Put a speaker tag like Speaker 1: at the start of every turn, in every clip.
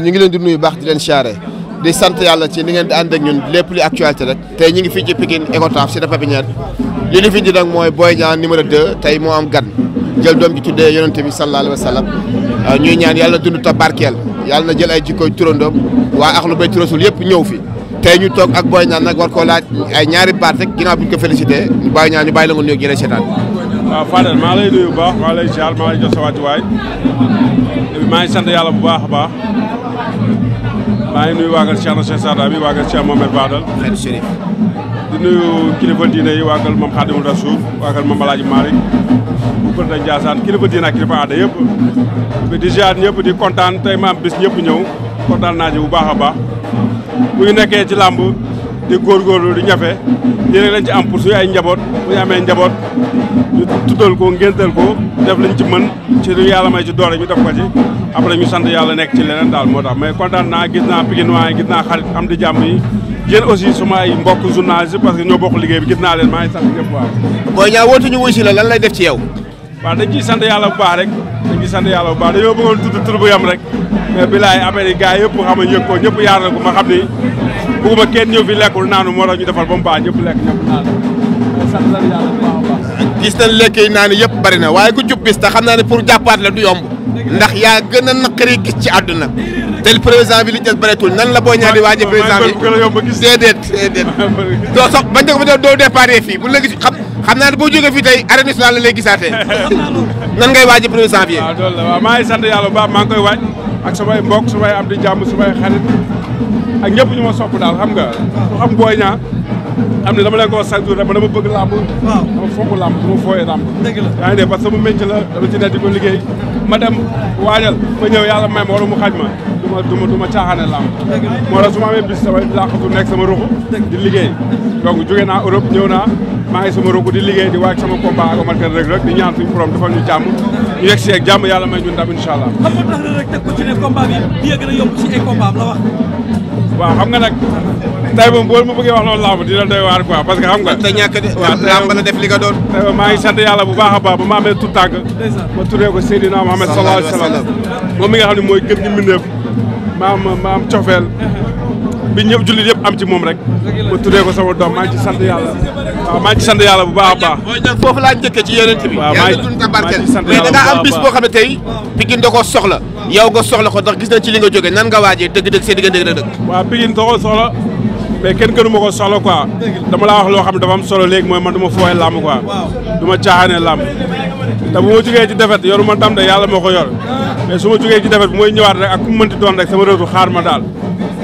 Speaker 1: ñu ngi leen di nuyu baax di leen siyaare di sant yàlla ci ni ngeen di ànd ak ñun lépp lu actualité rek tey ñu ngi fii ci Pikine Icotaf ci Pépinière li ñu fi di nag mooy Boy Niang numéro 2 tey moo am gan jël doom ji tuddee yonente bi sallallahu alayhi wa sallam ñuy ñaan yàlla dund ta barkeel yàlla na jël ay jikkooy turandoom waa axlu bayt rasul yëpp ñëw fi tey ñu toog ak Boy Niang nag war koo laaj ay ñaari baat rek ginnaaw bi ñu ko félicité Boy Niang ñu bàyyi la nga nuyu jëlee seetaan.
Speaker 2: waaw Fadel maa lay nuyu bu baax maa lay ziar maa lay jox sa wàccuwaay maa ngi sant yàlla bu baax a baax maa ngi nuyu waagal Cheikh na Cheikh Sada bi waagal Cheikh Mohamed Badal
Speaker 1: xeetu Chérif
Speaker 2: di nuyu kilifa diine yi waagal moom Khadimou Rassoul waagal moom Alaaji Malick bu ko da Ndiassane kilifa diine ak kilifa aada yëpp di ziar ñëpp di kontaan tey ma am bis ñëpp ñëw kontaan naa ji bu baax a baax bu ñu nekkee ci làmb di góorgóorlu di ñafe lii rek lañ ci am pour suñu ay njaboot bu ñu amee njaboot ñu tuddal ko ngéntal ko def lañ ci mën ci lu yàlla may ci doole ñu def ko ci après ñu sant yàlla nekk ci leneen daal moo tax mais kontaan naa gis naa Pikinois yi gis naa xarit am di jàmm yi yéen aussi suma ay mbokk journaliste parce que ñoo bokk liggéey bi gis naa leen maa ngi sant ñëpp waaw.
Speaker 1: Boy Niang wootu ñu wuy si la lan lay def ci yow.
Speaker 2: waaw dañ ciy sant yàlla bu baax rek dañ ciy sant yàlla bu baax dañoo bëggoon tudd tur bu yam rek mais bilaay affaire yi gars yëpp xam nga yëg ko ñëpp yaar na ko ma xam ni bëgguma kenn ñëw fi lekkul naanu moo tax ñu defal ba mu baax ñëpp lekk ñëpp naan sant yàlla bu baax a baax.
Speaker 1: gis nañ lekk yi naan yëpp bari na waaye ku jub bis te xam naa ne pour jàppaat la du yomb ndax yaa gën a naqari gis ci àdduna tel président bi li des bëreetul nan la Boy Niang di waaje président bi déedéet doo sox bañ ko ba doo déparé fii bu la gis xam naa ne boo jógee fii tey arène nationale la lay gisaatee nan ngay waaje président bi
Speaker 2: waaw loolu la waaw maa ngi sant yàlla bu baax maa ngi koy waaj ak samay mbokk samay am di jàmm samay xarit ak ñëpp ñu ma sopp daal xam nga ku xam Boy Niang am ne dama leen ko wax chaque jour dama bëgg làmb dama fonk làmb du ma fooyee làmb yaa ngi dégg parce que sama métier la dama ci nekk di ko liggéey ma dem waajal ma ñëw yàlla may ma wala mu xaj ma du ma caaxaane làmb moo tax su ma amee bis damay làqatu nekk sama ruxu di liggéey donc jógee naa Europe ñëw naa maa ngi sama ruxu di liggéey di waaj sama combat ak Omar Reug Reug di ñaan suñu borom defal ñu jàmm ñu yegg si ak jàmm yàlla may ñu ndam incha allah.
Speaker 3: xam nga tax na rek teg ko ci ne combat bi bii gën a yomb ci ay combat am la wax.
Speaker 2: waaw xam nga nag tey moom boo ma bëggee wax loolu làmb dina doy waar quoi parce que xam nga.
Speaker 1: te ñàkk de waaw làmb la def li nga doon.
Speaker 2: tey maa ngi sant yàlla bu baax a baax ba ma amee tout tànk ma tuddee ko Seydina Mohamed sallallahu alayhi wa sallam moom mi nga xam ne mooy gën gi mbindeef ma am cofeel bi ñëpp jullit yëpp am ci moom rek ma tuddee ko sama doom maa ngi ci sant yàlla waaw maa ngi ci sant yàlla bu baax a baax.
Speaker 1: Boy Niang foofu laa njëkkee ci yonent bi.
Speaker 2: waaw
Speaker 1: yàlla dund ta barkeel mais da ngaa am bis boo xam ne tey Pikine da koo soxla yow nga soxla ko ndax gis nañ ci li nga jógee nan nga waajee dëgg-dëgg seen diggante dëgg.
Speaker 2: waaw Pikine da koo soxla mais kenn gënu ma ko soxla quoi dama laa wax loo xam ne dafa am solo léegi mooy man du ma fooyee làmb quoi du ma caaxaanee làmb te bu ma jógee ci defet yoru ma ndam de yàlla moo ko yor mais su ma jógee ci defet bu mooy ñëwaat rek ak ku mu mënti doon rek sama réew xaar ma daal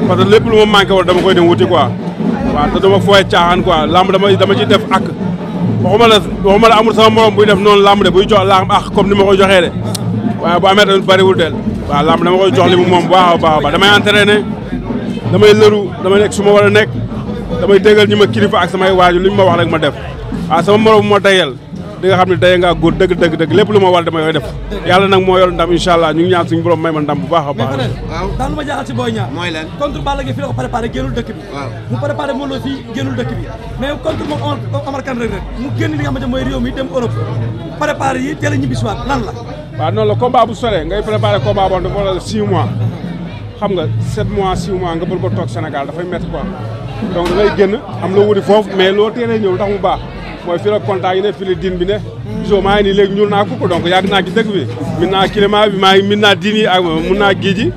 Speaker 2: parce que lépp lu ma manqué woon dama koy dem wuti quoi waaw te dama fooyee caaxaan quoi làmb dama ci def ak waxuma la amul sama morom buy def noonu làmb de buy jox làmb ak comme ni ma koy joxee de waaye bu amee tamit bëriwul del waaw làmb dama koy jox li mu moom bu baax a baax a baax damay entraîné damay lëru damay nekk su ma war a nekk damay déggal ñi ma kilifa ak samay waaju li ñu ma wax rek ma def waaw sama morom bu ma dayel di nga xam ne daye ngaa góor dëgg lépp lu ma war dama koy def yàlla nag moo yor ndam incha allah ñu ngi ñaan suñu borom may ma ndam bu baax a baax.
Speaker 3: waaw daan ma jaaxal ci Boy Niang
Speaker 1: mooy lan
Speaker 3: contre Balla Gaye fii la ko préparé génnul dëkk bi mu préparé Modou Lo fii génnul dëkk bi mais contre moom Omar Reug Reug mu génn li nga xamante mooy réew mi dem Europe préparé yi teel a ñibbi si waat lan la
Speaker 2: waaw noonu la combat bu sore ngay préparé combat boo dafa la 6 mois xam nga 7 mois 6 mois nga bëgg ko toog Sénégal dafay métti quoi donc da ngay génn am loo wuti foofu mais loo teelee ñëw tax mu baax mooy fii la contact yi ne fii la diin bi ne gisoo maa ngi nii léegi ñuul naa ko donc yàgg naa ci dëkk bi min naa climat bi maa ngi min naa diin yi ak mun naa géej gi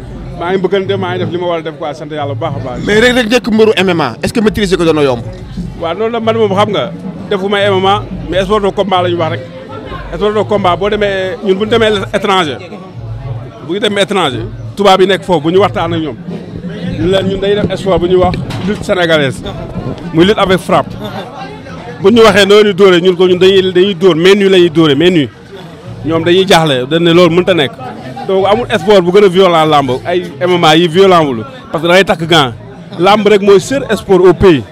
Speaker 2: maa ngi bëggante maa ngi def li ma war a def quoi sant yàlla bu baax a baax.
Speaker 1: mais Reug Reug nekk mbëru MMA est-ce que maîtriser ko doona yomb.
Speaker 2: waaw noonu la man moom xam nga defuma MMA mais sport de combat la ñu wax rek sport de combat boo demee ñun bu ñu demee étranger bu ñu demee étranger tubaab yi nekk foofu bu ñu waxtaan ak ñoom ñun dañuy def sport bu ñuy wax lutte sénégalaise muy lutte avec frappe bu ñu waxee noonu dóoree ñun ko ñun dañuy dóor main nue la ñuy dóoree main nue ñoom dañuy jaaxle dañ ne loolu mënut a nekk donc amul sport bu gën a violent làmb ay MMA yi violent wul parce que da ngay takk gant làmb rek mooy seul sport au pays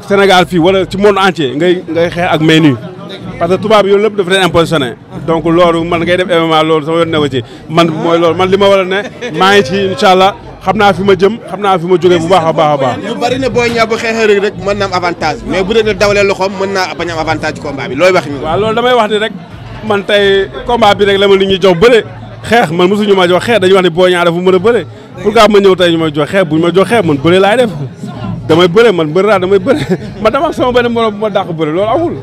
Speaker 2: Sénégal fii wala ci monde entier ngay xeex ak main nue parce que tubaab yi yow lépp dafa leen impositionné donc loolu man ngay def MMA loolu sama yoon ne ko ci man mooy loolu man li ma war a ne maa ngi ci incha allah xam naa fi ma jëm xam naa fi ma jógee bu baax a baax a baax.
Speaker 1: ñu bari ne Boy Niang bu xeexee Reug Reug mën na am avantage mais bu dee ne dawalee loxoom mën naa bañ am avantage ci combat bi looy wax ni.
Speaker 2: waaw loolu damay wax ni rek man tey combat bi rek la ma nit ñi jox bëre xeex man mosuñu ma jox xeex dañuy wax ne Boy Niang dafa mën a bëre pourquoi ma ñëw tey ñu may jox xeeb bu ñu ma jox xeeb man bëre laay def damay bëre man bëre laa damay bëre ma dama ak sama benn morom bu ma dàq bëre loolu amul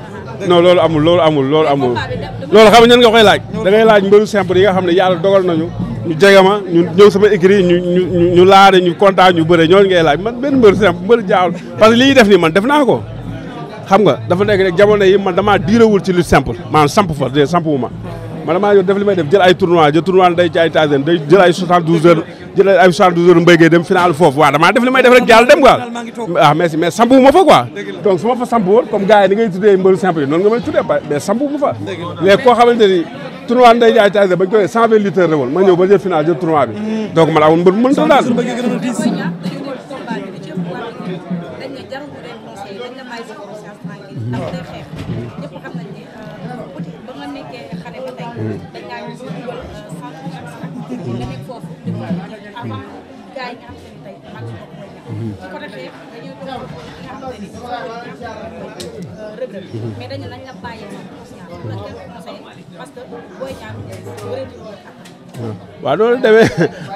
Speaker 2: non loolu amul loolu xam nga ñan nga koy laaj da ngay laaj mbëru simple yi nga xam ne yàlla dogal nañu ñu jege ma ñu ñëw sama écrit ñu laare ñu kontaan ñu bëre ñooñu ngay laaj man benn mbëru simple mbëru jaawul parce que li ñuy def nii man def naa ko xam nga dafa nekk rek jamono yi man damaa diirawul ci lutte simple maanaam samp fa de samp wu ma man damaa yor def li may def jël ay tournoi day ci ay tasen day jël ay 72 heures jël ay 72 heures mbéygee dem final foofu waaw damaa def li may def rek jàll dem quoi ah mais samp wu ma fa quoi donc su ma fa samp woon comme gars yi ni ngay tuddee mbëru simple yi noonu nga may tuddee mais samp wu ma fa mais koo xamante ni tournoi day jaay tasen bañ koy 120 litres la woon ma ñëw ba jël final jël tournoi bi donc man amul mbër bu mën ta daal
Speaker 4: mais dañu nañ la bàyyi parce que Boy Niang
Speaker 2: waaw loolu demee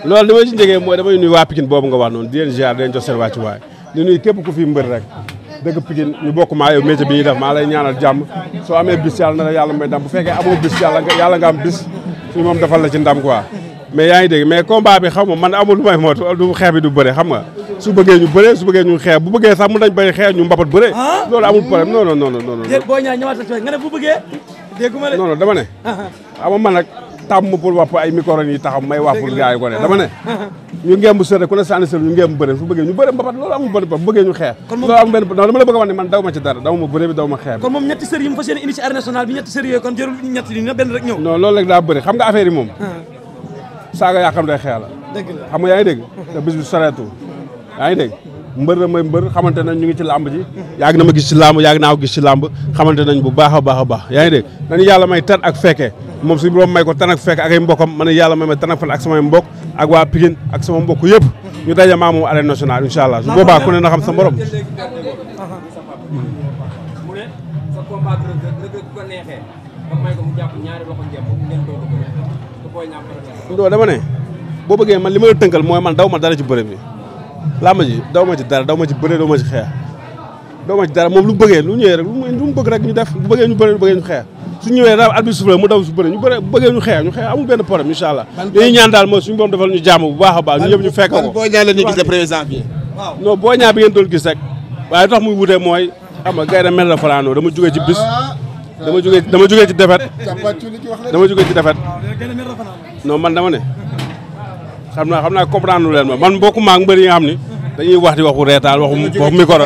Speaker 2: loolu li ma ci njëgee mooy damay nuyu waa Pikine boobu nga wax noonu di leen ziar di leen jox seen wàccuwaay di nuyu képp ku fi mbër rek dëgg Pikine ñu bokk maa yow métier bi ñuy def maa lay ñaanal jàmm soo amee bis yàlla na la yàlla may ndam bu fekkee amoo bis yàlla nga am bis fii moom defal la ci ndam quoi mais yaa ngi dégg mais combat bi xam nga man amul lu may moot du xeex bi du bëre xam nga su bëggee ñu bëre su bëggee ñu xeex bu bëggee sax mu dañ bëri xeex ñu mbapat bëre loolu amul problème non
Speaker 3: Boy Niang ñëwaat nga ne bu bëggee dégguma de
Speaker 2: non dama ne ama man nag tàmm pour wax ay micro yi taxaw may wax pour gars yi ko ne dama ne ñu ngemb sëre ku ne sànni sëre ñu ngemb bëre su bëggee ñu bëre mbapat loolu amul bëri bu bëggee ñu xeex loolu amul benn non dama la bëgg a wax ne man daw ma ci dara daw ma bëre bi daw ma xeex bi
Speaker 3: kon moom ñetti sër yi mu fas yéene indi ci arène nationale bi ñetti sër yooyu kon jërul ñetti li na benn rek ñëw
Speaker 2: non loolu rek daa bëri xam nga affaire yi moom saaga yaa xam day xeex la xam nga yaa ngi dégg te bis bi soreetul yaa ngi dégg mbër la may mbër xamante nañ ñu ngi ci làmb ji yàgg na ma gis ci làmb yàgg naa ko gis ci làmb xamante nañ bu baax a baax yaa ngi dégg nañu yàlla may tan ak fekkee moom suñu borom may ko tan ak fekke ak ay mbokkam man yàlla may tan ak fan ak samay mbokk ak waa Pikine ak sama mbokk yëpp ñu daje maa moom arène nationale incha allah su boobaa ku ne na xam sa morom ndoo dama ne boo bëggee man li ma la tënkal mooy man daw ma dara ci bëre bi làmb ji daw ma ci dara daw ma ci bëre daw ma ci xeex daw ma ci dara moom lu bëggee lu ñëwee rek lu mu bëgg rek ñu def bu bëggee ñu bëre bu bëggee ñu xeex su ñëwee daal at bi suuf la mu daw su bëre ñu bëre bu bëggee ñu xeex amul benn problème incha allah dañuy ñaan daal mooy suñu borom defal ñu jàmm bu baax a baax ñu ñëpp ñu fekk ko
Speaker 1: Boy Niang la ñuy gis le premier janvier
Speaker 2: non Boy Niang bi ngeen doon gis rek waaye tax muy wutee mooy xam nga gay da mel la falaanoo dama jógee ci bis dama jógee ci defet non man dama ne xam naa comprendre lu leen ma man mbokku maag mbër yi nga xam ni dañuy wax di waxu reetaan waxu micro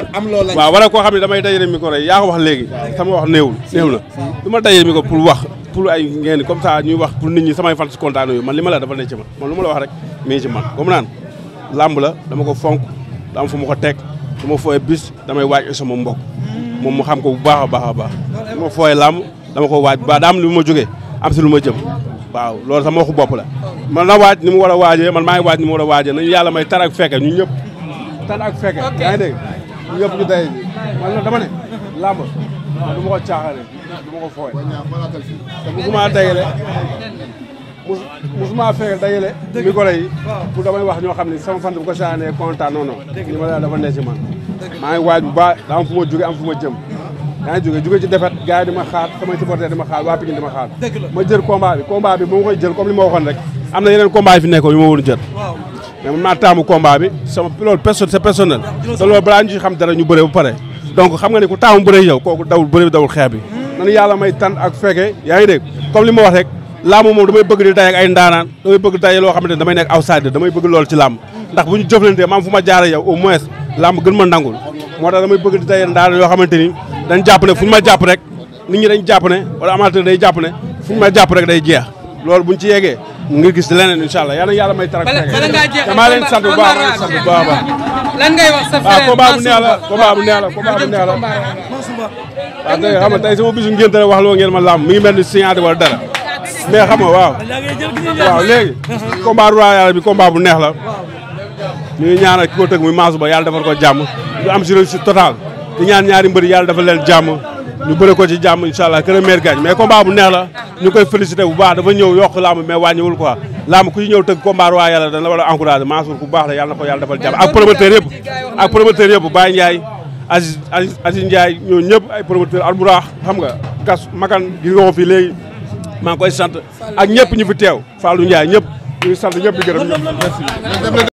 Speaker 2: waaw wala koo xam ne damay dajale micro yi yaa ko wax léegi sama wax néew na du ma dajale micro pour wax pour ay ngeen comme ça ñuy wax pour nit ñi samay fan si kontaan yooyu man li ma la dafa ne ci man lu ma la wax rek mi ngi ci man comme naan làmb la dama ko fonk da am fu ma ko teg du ma fooye bis damay waaj sama mbokk moom mu xam ko bu baax a baax du ma fooye làmb dama ko waaj ba daa am lu ma jógee am si lu ma jëm waaw loolu sama waxu bopp la man la waaj ni mu war a waajee man maa ngi waaj ni mu war a waajee nañu yàlla may tar ak fekke ñun ñëpp tar ak fekke yaa ngi dégg ñu ñëpp ñu day man la dama ne làmb du ma ko caaxaane du ma ko fooye te musuma dayele musuma fekke dayele micro yi pour damay wax ñoo xam ne sama fan bu ko saanee kontaan non li ma la dafa ne ci man maa ngi waaj bu baax daa am fu ma jóge am fu ma jëm yaa ngi jóge ci defet gars yi di ma xaar samay supporter di ma xaar waa Pikine di ma xaar ma jël combat bi moo koy jël comme li ma waxoon rek am na yeneen combat yi fi nekkoon yu ma woon jël mais man maa taamu combat bi sama loolu c'est personnel te loolu balaa ñu ci xam dara ñu bëre ba pare donc xam nga ne ku taamu bëre yow kooku dawul bëre bi dawul xeex bi nanu yàlla may tan ak fekke yaa ngi dégg comme li ma wax rek làmb moom damay bëgg di day ak ay ndaanaan damay bëgg day loo xamante ne damay nekk outsider damay bëgg loolu ci làmb ndax bu ñu jëflantee maam fu ma jaare yow au moins làmb gën ma nangul moo tax damay bëgg di day ndaanaan yoo xamante ni dañ jàpp ne fu ñu ma jàpp rek nit ñi dañ jàpp ne wala amateur day jàpp ne fu ñu ma jàpp rek day jeex loolu buñ ci yeggee mu ngi gis leneen incha allah yal na yàlla may tarak fekke damaa leen sant bu baax maa leen sant bu baax
Speaker 5: lan ngay wax sa frère
Speaker 2: combat bu neex la combat bu neex la waaw tey xam nga tey sama bisu ngénte rek wax loo ngeen ma làmb mi ngi mel ni signaté wala dara mais xam nga waaw léegi combat royal bi combat bu neex la ñu ngi ñaanal ki ko tëgg muy maasu ba yàlla defal ko jàmm ñu am si réussite totale di ñaan ñaari mbëri yàlla dafa leen jàmm ñu bëre ko ci jàmm incha allah que le maire gagne mais combat bu neex la ñu koy félicité bu baax dafa ñëw yokk làmb mais wàññiwul quoi lamb ku ñëw tëgg combat waa yàlla dañ la war a encouragé Mansour ku baax la yàlla na ko yàlla defal jàmm ak promoteur yëpp Baye Ndiaye Aziz Ndiaye ñoo ñëpp ay promoteur Alburaax xam nga gas makan gi nga ko fii léegi maa ngi koy sant ak ñëpp ñu fi teew Fallou Ndiaye ñëpp ñu ngi sant ñëpp di gërëm ñëpp merci